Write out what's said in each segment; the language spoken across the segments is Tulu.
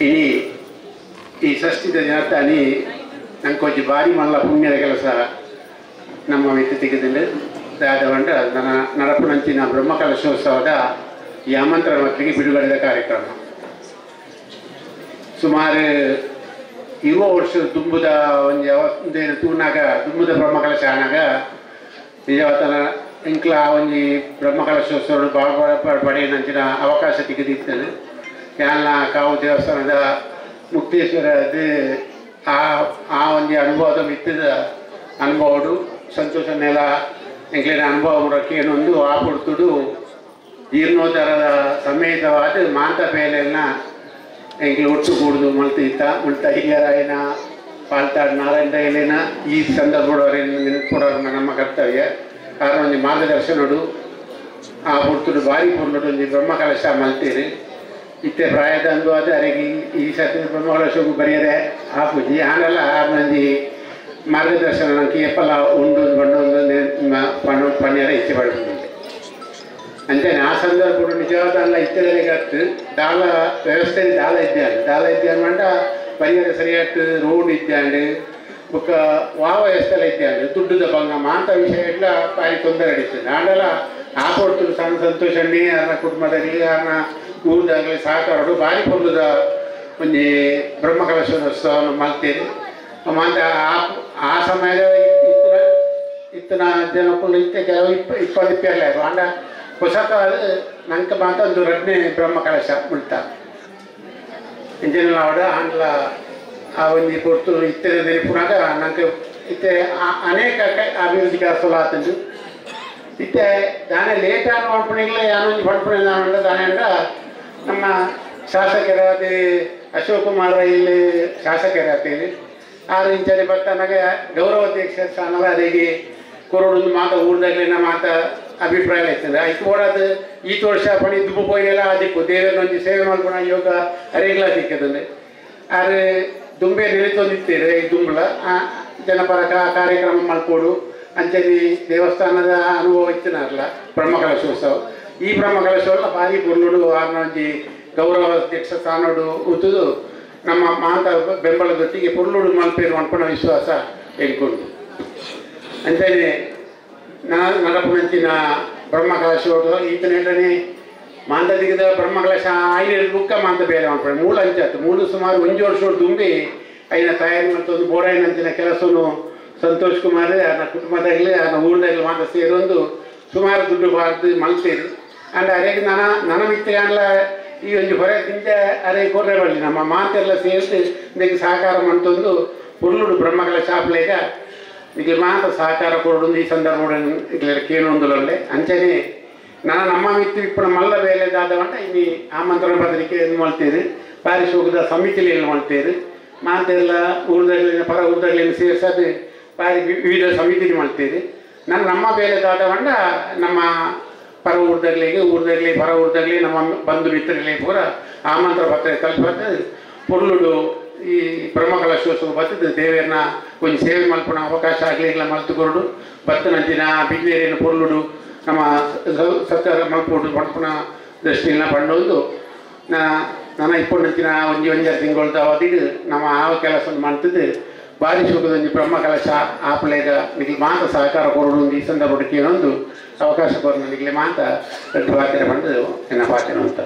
ಇನಿ ಈ ಷಷ್ಠಿದ ದಿನತಾನಿ ನಂಕೊಂಚಿ ಭಾರಿ ಮಲ್ಲ ಪುಣ್ಯದ ಕೆಲಸ ನಮ್ಮ ಮಿತ್ತು ತೆಗೆದಿಲ್ಲ ದಾದವಂಡ ನನ್ನ ನಡಪುನಂಚಿನ ಬ್ರಹ್ಮಕಲಶೋತ್ಸವದ ಈ ಆಮಂತ್ರಣ ಮಕ್ಕಳಿಗೆ ಬಿಡುಗಡೆದ ಕಾರ್ಯಕ್ರಮ ಸುಮಾರು 20 ವರ್ಷ ತುಂಬುದ ಒಂದು ತೂನಾಗ ತುಂಬುದ ಬ್ರಹ್ಮಕಲಶ ಆನಾಗ ನಿಜವಾದ ಇಂಕ್ಲ ಒಂಜಿ ಬ್ರಹ್ಮಕಲಶೋತ್ಸವ ಭಾಳ ಪಡೆಯನಂಚಿನ ಅವಕಾಶ ತೆಗೆದಿದ್ದಾನೆ. ಯಾನ ಕಾವು ದೇವಸ್ಥಾನದ ಮುಕ್ತೇಶ್ವರ ಅದು ಆ ಆ ಒಂಜಿ ಅನುಭವದ ಮಿತ್ತದ ಅನುಭವಡು ಸಂತೋಷ ನೆಲ ಎಂಕ್ಲಿನ ಅನುಭವ ಮುರಕ್ಕೇನೊಂದು ಆ ಪುರ್ತುಡು ಜೀರ್ಣೋದ್ಧಾರದ ಸಮೇತವಾದ ಮಾಂತ ಬೇಲೆನ ಎಂಕ್ಲು ಒಟ್ಟು ಕೂಡುದು ಮಲ್ತ ಇತ್ತ ಮುಲ್ತ ಹಿರಿಯರಾಯನ ಪಾಲ್ತಾಡ್ ನಾರಾಯಣ ಎಲೆನ ಈ ಸಂದರ್ಭದವರನ್ನು ನೆನಪುಡೋರನ್ನ ನಮ್ಮ ಕರ್ತವ್ಯ. ಕಾರಣ ಒಂಜಿ ಮಾರ್ಗದರ್ಶನಡು ಆ ಪುರ್ತುಡು ಭಾರಿ ಪುರ್ಲುಡು ಒಂಜಿ ಬ್ರಹ್ಮಕಲಶ ಮಲ್ತೀರಿ. ಇತ್ತೆ ಪ್ರಾಯದ ಅಂದು ಅರೆಗೆ ಈ ಸತಿ ಬ್ರಹ್ಮಕಲಶಗೂ ಬರೆಯರೆ ಆಪುಜಿ ಆನೆಲ್ಲ ಒಂಜಿ ಮಾರ್ಗದರ್ಶನ ನಂಗೆ ಎಪ್ಪಲ ಉಂಡು ಬಂಡು ಪಣ್ಯರ ಇಚ್ಛೆ ಪಡ್ಕೊಂಡು ಅಂಚನೆ ಆ ಸಂದರ್ಭ ನಿಜವಾದ ಅಲ್ಲ ಇತ್ತದಲ್ಲಿಗತ್ತು ದಾಳ ವ್ಯವಸ್ಥೆ ದಾಳ ಇದ್ದಾನೆ ದಾಳ ಇದ್ದಾನೆ ಮಂಡ ಪರಿಹಾರ ಸರಿಯಾದ ರೋಡ್ ಇದ್ದಾಂಡು ಬೊಕ್ಕ ವಾವ ವ್ಯವಸ್ಥೆ ಇದ್ದಾಂಡು ದುಡ್ಡುದ ಭಂಗ ಮಾಂತ ವಿಷಯ ಎಲ್ಲ ಬಾರಿ ತೊಂದರೆ ಅಡಿಸ್ತದೆ. ಆಂಡಲ ಆ ಕೊಡ್ತು ಸಣ್ಣ ಸಂತೋಷಣ್ಣಿ ಅವನ ಕುಟುಂಬದಾಗಲಿ ಅವನ ಊರ್ದಾಗಲಿ ಸಹಕಾರಡು ಭಾರಿ ಪೊರ್ಲುದ ಒಂಜಿ ಬ್ರಹ್ಮಕಲಶೋತ್ಸವವನ್ನು ಮಲ್ತೇನೆ. ಮಾಂತ ಆ ಸಮಯದ ಇತ್ತನ ಜನಕ್ಕೂ ಇತ್ತೆ ಕೆಲವು 20 ಪೇರ್ಲೆ ಆಂಡ ಹೊಸತ ನಂಗೆ ಮಾತ ಒಂದು ರಡ್ನೇ ಬ್ರಹ್ಮಕಲಶ ಉಲ್ಟ ಇಂಜಿನ್ ಆವಡ ಆಂಡ್ಲ ಆ ಒಂಜಿ ಪೊರ್ತು ಇತ್ತೆ ಪುನಾಗ ನಂಗೆ ಇತ್ತೆ ಅನೇಕ ಅಭಿವೃದ್ಧಿ ಕೆಲಸ ಆತಂದು ಇತ್ತೆ ದಾನೆ ಲೇಟ್ ಆನ ಪಂಪಣಿಗ್ಲ ಯಾನೊಂಜಿ ಪಂಪಣಿ ದಾನೆ ಅಂಡ ನಮ್ಮ ಶಾಸಕರಾದ ಅಶೋಕ್ ಕುಮಾರ್ ಇಲ್ಲಿ ಶಾಸಕರಾಗ್ತೀವಿ 6 ಇಂಚನೆ ಬರ್ತನಾಗ ಗೌರವಾಧ್ಯಕ್ಷ ಸ್ಥಾನದ ಅದೇಗೆ ಕೊರೋಡು ಮಾತ ಊರ್ದಾಗ್ಲಿನ ಮಾತ ಅಭಿಪ್ರಾಯ ಇರ್ತದೆ. ಐದು ಓಡಾದ ಈ ವರ್ಷ ಪಣಿ ದುಬ್ಬು ಪೋಯೆಲ್ಲ ಅದಕ್ಕೂ ದೇವರೊಂದು ಸೇವೆ ಮಾಡ್ಕೊಳ ಯೋಗ ಅರೇಗ್ಲ ದಿಕ್ಕದಂದ್ರೆ ಆದ್ರೆ ದುಂಬೆ ನಿಲಿತೊಂದಿತ್ತೀರಿ ಈ ದುಂಬಲ ಜನಪರ ಕಾರ್ಯಕ್ರಮ ಮಾಡ್ಕೊಡು ಅಂಚನೆ ದೇವಸ್ಥಾನದ ಅನುಭವ ಇತ್ತಿನಾರಲ್ಲ ಬ್ರಹ್ಮಕಲಶೋತ್ಸವ. ಈ ಬ್ರಹ್ಮಕಲಶೋಲ್ಲ ಭಾರಿ ಪೊರ್ಲುಡು ಆರ್ನೊಂಜಿ ಗೌರವ ಅಧ್ಯಕ್ಷ ಸ್ಥಾನಡು ಉತ್ತುದು ನಮ್ಮ ಮಾತ ಬೆಂಬಲದೊಟ್ಟಿಗೆ ಪೊರ್ಲುಡು ಮಲ್ಪೇರು ಅನ್ಪಣ ವಿಶ್ವಾಸ ಹೇಳ್ಕೊಂಡು ಅಂಚನೆ ನಡಪುನಂಚಿನ ಬ್ರಹ್ಮಕಲಶೋಡು ಈತನ ಮಾಂತ ದಿಗದ ಬ್ರಹ್ಮಕಲಶ ಐನ ಬುಕ್ಕ ಮಾಂತ ಬೇರೆ ಮಾಡ್ತಾರೆ ಮೂಲ ಅಂಚಾತು ಮೂಲು ಸುಮಾರು 1 ವರ್ಷ ತುಂಬಿ ಐನ ತಯಾರಿ ಮತ್ತೊಂದು ಬೋಡಾಯಿನಂಚಿನ ಕೆಲಸನು ಸಂತೋಷ್ ಕುಮಾರ್ ಅವನ ಕುಟುಂಬದಾಗಲಿ ಅವನ ಊರ್ದಾಗಲಿ ಮಾತ ಸೇರೊಂದು ಸುಮಾರು ದುಡ್ಡು ಬಾರ್ದು ಮಲ್ತೇರು. ಅಂಡ್ ಅರೆಗೆ ನನ್ನ ಮಿತ್ರ ಈ ಒಂದು ಹೊರೆ ತಿಂತ ಅರೆ ಕೊರ್ರೆ ಬರಲಿ ನಮ್ಮ ಮಾತೆಲ್ಲ ಸೇರಿಸಿ ಇದಕ್ಕೆ ಸಹಕಾರ ಮಂತೊಂದು ಪುರ್ಲುಡು ಬ್ರಹ್ಮಕಲಶ ಆಪ್ಲೇಗ ಈಗ ಮಾತ ಸಹಕಾರ ಕೊರಡು ಈ ಸಂದರ್ಭ ಕೇಳೊಂದುಲೊಳ್ಳೆ ಅಂಚನೆ ನಾನು ನಮ್ಮ ಮಿತ್ರ ಇಪ್ಪಣ ಮಲ್ಲ ಬೇಲೆ ದಾದವಂಟ ಇನ್ನು ಆಮಂತ್ರಣ ಪತ್ರಿಕೆ ಮಾಡ್ತೀರಿ ಪಾರಿಶೋಕದ ಸಮಿತಿಯಲ್ಲಿ ಮಾಡ್ತೀರಿ ಮಾತೆಲ್ಲ ಊರ್ದಾಗಲಿನ ಪರ ಊರ್ದಾಗಲಿನ ಸೇರಿಸೋದು ಬಾರಿ ವಿವಿಧ ಸಮಿತಿ ಮಾಡ್ತೀರಿ. ನಾನು ನಮ್ಮ ಬೇಲೆ ದಾದವಂಡ ನಮ್ಮ ಪರ ಊರ್ದಾಗಲಿಗೆ ಊರ್ದಾಗಲಿ ಪರ ಊರ್ದಾಗಲಿ ನಮ್ಮ ಬಂಧು ಮಿತ್ರರಿಗೆ ಪೂರ ಆಮಂತ್ರಣ ಪತ್ರ ತಲುಪದ್ದು ಪೊರ್ಲುಡು ಈ ಬ್ರಹ್ಮಕಲಶೋತ್ಸವ ಬರ್ತದೆ ದೇವರನ್ನ ಕೊಂಚ ಸೇವೆ ಮಲ್ಪಣ ಅವಕಾಶ ಆಗಲಿ ಇಲ್ಲ ಮಲ್ತುಕೊರಡು ಬತ್ತನಂಚಿನ ಬಿಗ್ನೇರಿನ ಪೊರ್ಲುಡು ನಮ್ಮ ಸತ್ಕಾರ ಮಲ್ಪೋಡು ಮಲ್ಪುನ ದೃಷ್ಟಿನ ಪಂಡೊಂದು ನನ್ನ ಇಪ್ಪಣ್ಣಂಚಿನ ಒಂಜಿ ಒಂಜಾರು ತಿಂಗಳ್ದ ಅವಧಿಡು ನಮ್ಮ ಆ ಕೆಲಸ ಮಾಡ್ತಿದ್ದು ಭಾರಿ ಶೋಕದೊಂಜಿ ಬ್ರಹ್ಮಕಲಶ ಆಪಲೇಗ ನಿಗ್ಲಿ ಮಾತ ಸಹಕಾರ ಕೊರಡು ಈ ಸಂದರ್ಭಕ್ಕೆ ಒಂದು ಅವಕಾಶ ಕೊರಡು ನಿಗ್ಲಿ ಮಾತ ರಡ್ಡು ಪಾತ್ರ ಬಂದು ಎನ್ನ ಪಾತ್ರ ಅಂತ.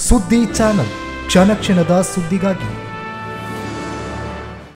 ಸುದ್ದಿ ಚಾನಲ್ ಕ್ಷಣ ಕ್ಷಣದ ಸುದ್ದಿಗಾಗಿ.